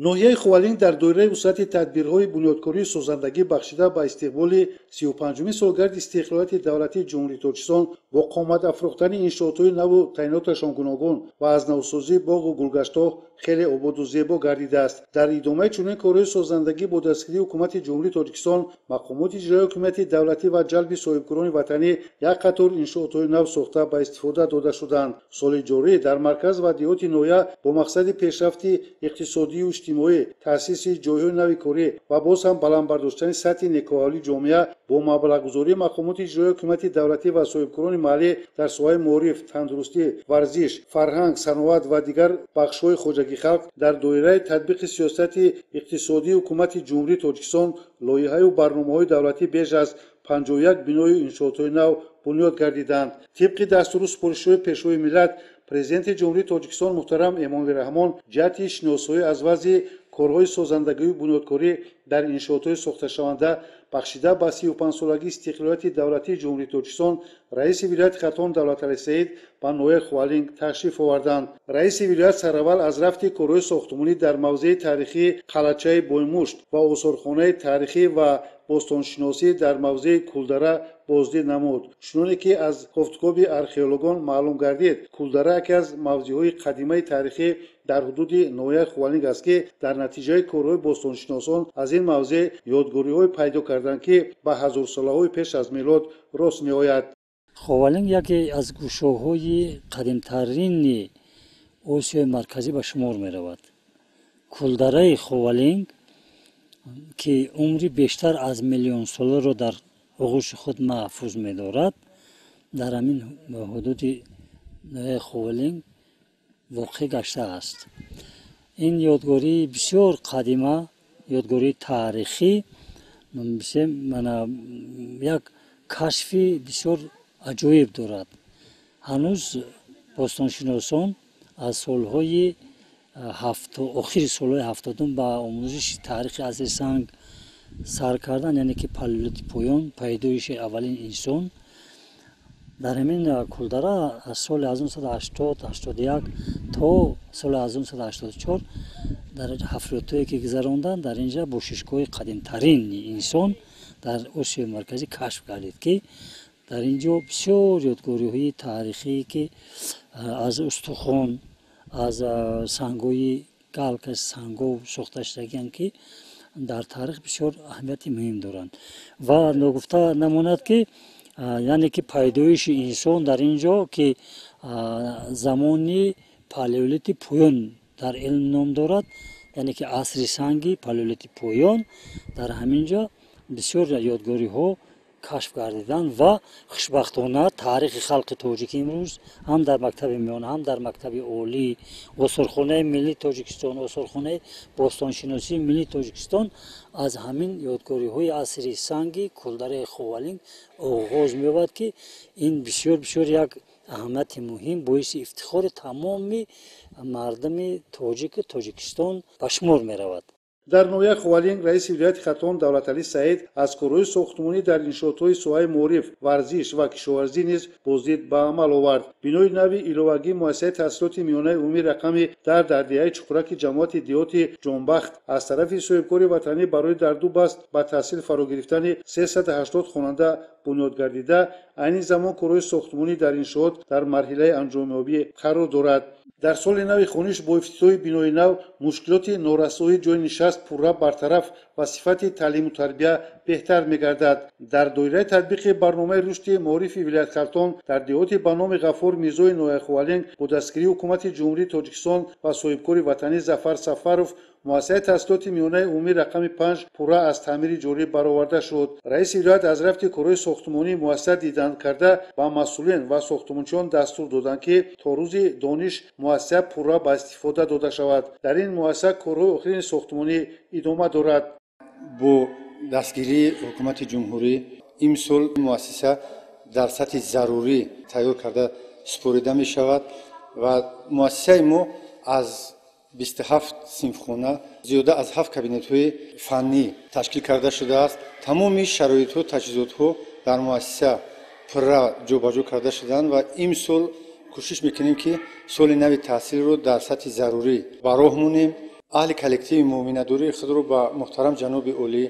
Ноҳияи Ховалинг дар доираи вусъати тадбирҳои бунёдкории созандагӣ бахшида ба истиқболи 35-умин солгарди истиқлолияти давлатии Ҷумҳурии Тоҷикистон бо қомат афрохтани иншоотҳои наву таъиноташон гуногун ва аз навсозии боғу гулгаштҳо хеле ободу зебо гардидааст. Дар идомаи чунин корҳои созандагӣ бо дастгирии Ҳукумати Ҷумҳурии Тоҷикистон, мақомоти иҷроияи ҳокимияти давлатӣ ва ҷалби соҳибкорони ватанӣ як қатор иншоотҳои нав сохта ба истифода дода шуданд. Соли ҷорӣ дар марказ ва деҳоти ноҳия бо мақсади пешрафти иқтисодию иҷтимоӣ, таъсиси ҷойҳои нави корӣ ва боз ҳам баланд бардоштани сатҳи некӯаҳолии ҷомеа бо маблағгузории мақомоти иҷроияи ҳокимияти давлатӣ ва соҳибкорони маҳаллӣ дар соҳаи маориф, тандурустӣ, варзиш, фарҳанг, саноат ва дигар бахшҳои хоҷагии халқ дар доираи татбиқи сиёсати иқтисодии Ҳукумати Ҷумҳурии Тоҷикистон лоиҳаю барномаҳои давлатӣ беш аз 51 биною иншоотҳои нав бунёд гардиданд. Тибқи дастуру супоришҳои Пешвои миллат, Президенти Ҷумҳурии Тоҷикистон муҳтарам Эмомалӣ Раҳмон ҷиҳати шиносоӣ аз вазъи корҳои созандагию бунёдкорӣ дар иншоотҳои сохташаванда бахшида ба 35-солагии истиқлолияти давлатии Ҷумҳурии Тоҷикистон раиси вилояти Хатлон Давлаталӣ Саид ба ноҳияи Ховалинг ташриф оварданд. Раиси вилоят сараввал аз рафти корҳои сохтмонӣ дар мавзеи таърихии Қалъачаи Боймушт ва осорхонаи таърихӣ ва бостоншиносӣ дар мавзеи Кулдара боздид намуд. Чуноне ки аз кофтукоби археологон маълум гардид, Кулдара яке аз мавзеъҳои қадимаи таърихӣ дар ҳудуди ноҳияи Ховалинг аст, ки дар натиҷаи корҳои бостоншиносон аз ин мавзеъ ёдгориҳое пайдо карданд, ки ба ҳазорсолаҳои пеш аз милод рост меояд. Ховалинг яке аз гӯшаҳои қадимтарини Осиёи Марказӣ ба шумор меравад. Кулдараи Ховалинг, ки умри бештар аз миллионсоларо дар оғӯши худ маҳфуз медорад, дар ҳамин ҳудуди ноҳияи Ховалинг воқеъ гаштааст. Ин ёдгории бисёр қадима, ёдгории таърихӣ, як кашфи бисёр аҷоиб дорад. Ҳанӯз бостоншиносон аз солҳои охири солҳои 70-ум ба омӯзиши таърихи асри санг сар кардан, яъне ки палеолити поён, пайдоиши аввалин инсон. Дар ҳамин Кулдара аз соли 1980-81 то соли 1984 дар ҳафриётҳое ки гузаронданд, дар инҷа бошишгоҳи қадимтарини инсон дар Осиёи Марказӣ кашф гардид, ки дар ин ҷо бисёр ёдгориҳои таърихие, ки аз устухон, аз сангҳои галка, сангҳо сохта шудагианд, ки дар таърих бисёр аҳамияти муҳим доранд. Ва ногуфта намонад, ки яъне ки пайдоиши инсон дар ин ҷо, ки замони палеолити поён дар илм ном дорад, яъне ки асри санги палеолити поён, дар ҳамин ҷо бисёр ёдгориҳо кашф гардиданд. Ва хушбахтона таърихи халқи тоҷик имрӯз ҳам дар мактаби миёна, ҳам дар мактаби олӣ, осорхонаи миллии Тоҷикистон, осорхонаи бостоншиносии миллии Тоҷикистон аз ҳамин ёдгориҳои асри санги Кулдараи Ховалинг оғоз меёбад, ки ин бисёр бисёр як аҳамияти муҳим, боиси ифтихори тамоми мардуми тоҷику Тоҷикистон ба шумор меравад. Дар ноҳияи Ховалинг раиси вилояти Хатлон Давлаталӣ Саид аз корҳои сохтмонӣ дар иншоотҳои соҳаи маориф, варзиш ва кишоварзӣ низ боздид ба амал овард. Бинои нави иловагии муассисаи таҳсилоти миёнаи умумӣ рақами 10 дар деҳаи Чуқураки ҷамоати деҳоти Ҷонбахт аз тарафи соҳибкори ватанӣ барои дар ду баст ба таҳсил фаро гирифтани 380 хонанда бунёд гардида, айни замон корҳои сохтмонӣ дар иншоот дар марҳилаи анҷомёбӣ қарор дорад. Дар соли нави хониш бо ифтитоҳи бинои нав мушкилоти норасоии ҷойи нишаст пурра бартараф ва сифати таълиму тарбия беҳтар мегардад. Дар доираи татбиқи барномаи рушди маорифи вилояти Хатлон дар деҳоти ба номи Ғафур Мирзои ноҳияи Ховалинг бо дастгирии Ҳукумати Ҷумҳурии Тоҷикистон ва соҳибкори ватанӣ Зафар Сафаров муассисаи таҳсилоти миёнаи умумӣ рақами 5 пурра аз таъмири ҷорӣ бароварда шуд. Раиси вилоят аз рафти корҳои сохтмонии муассиса дидан карда ба масъулин ва сохтмончиён дастур доданд, ки то рӯзи дониш муассиса пурра ба истифода дода шавад. Дар ин муассиса корҳои охирини сохтмонӣ идома дорад. Бо дастгирии Ҳукумати Ҷумҳурӣ имсол муассиса дар сатҳи зарурӣ тайёр карда супорида мешавад ва муассисаи мо аз 27 синфхона, зиёда аз 7 кабинетҳои фаннӣ ташкил карда шудааст. Тамоми шароитҳо, таҷҳизотҳо дар муассиса пурра ҷобаҷо карда шуданд ва имсол кӯшиш мекунем, ки соли нави таҳсилро дар сатҳи зарурӣ ба роҳ монем. Аҳли коллективи мо миннатдории худро ба муҳтарам ҷаноби олӣ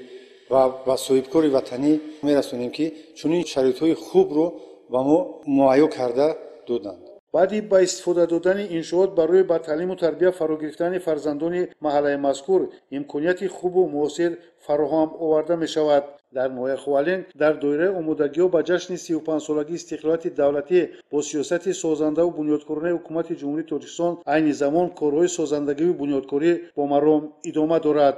ва ба соҳибкори ватанӣ мерасонем, ки чунин шароитҳои хубро ба мо муҳайё карда доданд. Баъди ба истифода додани иншоот барои ба таълиму тарбия фаро гирифтани фарзандони маҳаллаи мазкур имконияти хубу муосир фароҳам оварда мешавад. Дар ноҳияи Ховалинг дар доираи омодагиҳо ба ҷашни 35-солагии истиқлолияти давлатӣ бо сиёсати созандаву бунёдкоронаи ҳукумати Ҷумҳурии Тоҷикистон айни замон корҳои созандагиву бунёдкорӣ бо маром идома дорад.